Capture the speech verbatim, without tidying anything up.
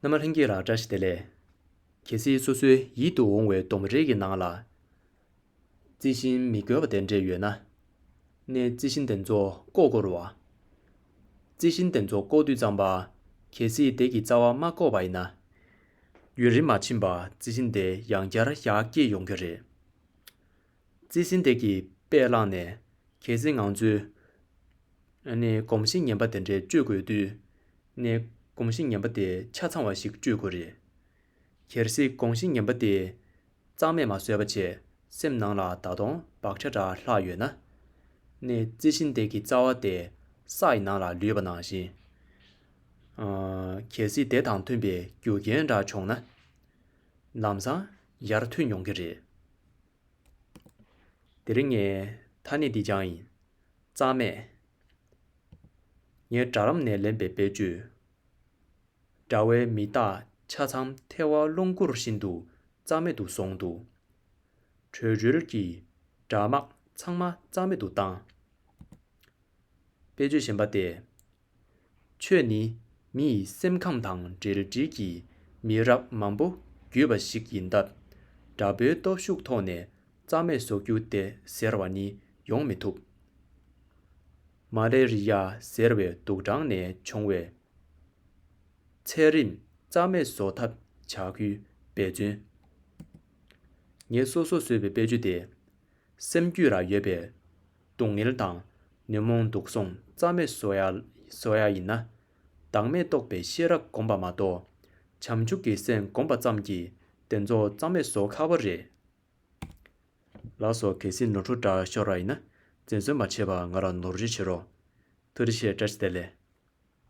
རྣམ་པ་ལྷན་རྒྱས་ལ་བཀྲ་ཤིས་བདེ་ལེགས། གལ་སྲིད་སོ་སོའི་ཡིད་དུ་འོང་བའི་ལྡུམ་རའི་གི་ནང་ལ། རྩི་ཤིང་མི་དགོས་པ་དེ་འདྲས་ཡོད་ན། ནས་རྩི་ཤིང་དེ་ཚོ་བཀོག་དགོས་རེད་བ། རྩི་ཤིང་དེ་ཚོ་བཀོག་དུས་ཙམ་པ། གལ་སྲིད་དེ་གི་རྩ་བ་མ་བཀོག་པ་ཡིན་ན། ཡུན་རིང་མ་ཕྱིན་པ་རྩི་ཤིང་དེ་ཡང་བསྐྱར་ཡར་སྐྱེས་ཡོང་གི་རེད། རྩི་ཤིང་དེ་གི་དཔེ་བླངས་ནས། གལ་སྲིད་ང་ཚོས་ཨ་ནི་གོམས་གཤིས་ངན་པ་དེ་འདྲའི་སྤྱོད་དགོས་དུས། ནས་གོམས་གཤིས་ངན་པ་དེ་ཆ་ཚང་བ་ཞིག་སྤྱོད་དགོས་རེད། གལ་སྲིད་གོམས་གཤིས་ངན་པ་དེ་རྩ་མེད་མ་བཟོས་པ་བྱས། སེམས་ནང་ལ་ད་དུང་བག་ཆགས་འདྲ་ལྷག་ཡོད་ན། ནས་རྩི་ཤིང་དེ་གི་རྩ་བ་དེ་ས་ཡི་ནང་ལ་ལུས་པ་ནང་བཞིན། ཨ། གལ་སྲིད་དེ་དང་མཐུན་པའི་རྒྱུ་རྐྱེན་འདྲ་བྱུང་ན། ལམ་སང་ཡར་ཐོན་ཡོང་གི་རེད། དེ་རིང་ངས་ཐ་སྙད་འདི་སྦྱངས་ཡིན། རྩ་མེད། ངའི་དྲ་ལམ་ནས་ལེན་པའི་དཔེ་བརྗོད། དགྲ་བོའི་མི་རྟག་ཆ་ཚང་ཐལ་བ་རླུང་ཁུར་བཞིན་དུ་རྩ་མེད་དུ་བཟུང་འདུག། བྲོས་བྱོལ་གྱི་དགྲ་དམག་ཚང་མ་རྩ་མེད་དུ་བཏང་། དཔེ་བརྗོད་གཞན་པ་སྟེ། ཆོས་ནི་མི་ཡི་སེམས་ཁམས་དང་འབྲེལ་འདྲིས་ཀྱི་མི་རབས་མང་པོ་བརྒྱུད་པ་ཞིག་ཡིན་སྟབས། དགྲ་བོའི་སྟོབས་ཤུགས་ཐོག་ནས་རྩ་མེད་བཟོ་རྒྱུ་དེ་ཟེར་བ་ནི་ཡོང་མི་ཐུབ། མ་ལེ་རི་ཡ་ཟེར་བའི་དུག་སྦྲང་ནས་བྱུང་བའི་ཚད་རིམས་རྩ་མེད་བཟོ་ཐབས་བྱ་རྒྱུའི་འབད་བརྩོན། ངས་སོ་སོ་བཟོས་པའི་དཔེ་བརྗོད་དེ། སེམས་རྒྱུད་ལ་ཡོད་པའི་སྡུག་བསྔལ་དང་ཉོན་མོངས་དུག་གསུམ་རྩ་མེད་བཟོ་ཡ་བཟོ་ཡ་ཡིན་ན། བདག་མེད་རྟོགས་པའི་ཤེས་རབ་སྒོམ་པ་མ་གཏོགས། བྱང་ཆུབ་ཀྱི་སེམས་སྒོམ་པ་ཙམ་གྱིས་དེ་ཚོ་རྩ་མེད་བཟོ་ཁག་པོ་རེད། ལགས་སོ། གལ་སྲིད་ནོར་འཁྲུལ་འདྲ་ཤོར་བ་ཡིན་ན། འཛེམ་ཟོན་མ་བྱེད་པར་ང་ལ་ནོར་འཁྲུལ་བྱེད་རོགས། ཐུགས་རྗེ་ཆེ། བཀྲ་ཤིས་བདེ་ལེགས།